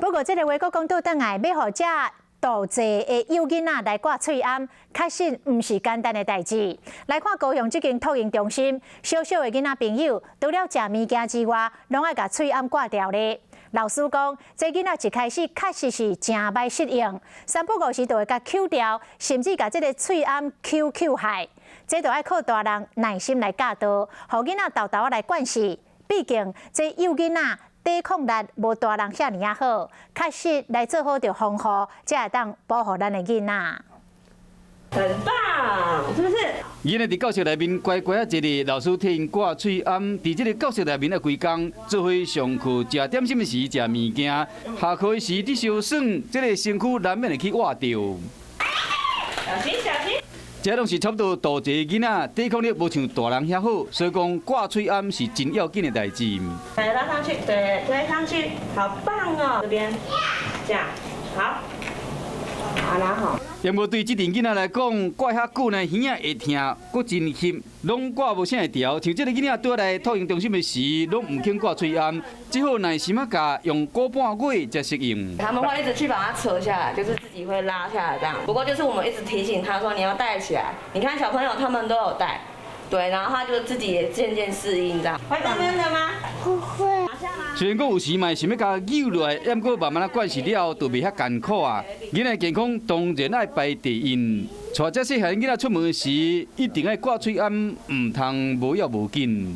不過，這个外國講倒轉來，欲予遮大濟的幼囡仔來掛喙罨，確實毋是簡單的代誌。來看高雄這間托嬰中心，小小的囡仔朋友，除了食物件之外，攏愛共喙罨掛牢咧。老師講，這囡仔一開始確實是誠歹適應，三不五時就會共搝牢，甚至共這个喙罨搝搝害。這就愛靠大人耐心來教導，予囡仔沓沓仔來慣勢。畢竟這幼囡仔抵抗力無大人遐爾仔好，確實來做好著防護，才會當保護咱的囡仔。很棒，是不是？囡仔佇教室內面乖乖仔坐咧，老師替𪜶掛喙罨。佇這个教室內面的規工，做伙上課、食點心時食物件，下課時佇相耍，這个身軀難免會去倚著。小心小心！這攏是差不多大濟囡仔抵抗力無像大人遐好，所以講掛喙罨是真要緊的代誌。來拉上去，對，推上去，好棒哦！這邊，這樣，好，好拿好。不過對這陣囡仔來講，掛遐久呢，耳仔會疼，閣真翕，攏掛無啥會牢。像這个囡仔拄來托嬰中心的時，攏毋肯掛喙罨，只好耐心仔教，用個半月才適應。他們會一直去把它扯下來，就是自己會拉下來這樣。不過就是我們一直提醒他說你要戴起來。你看小朋友他們都有戴，對，然後他就自己也漸漸適應這樣。會悶悶的嗎？不會。雖然講有時嘛會想欲共搝落來，毋過慢慢仔慣勢了後，就袂遐艱苦啊。囡仔健康當然愛排第一，帶這細漢囡仔出門時，一定愛掛喙罨，毋通無要無緊。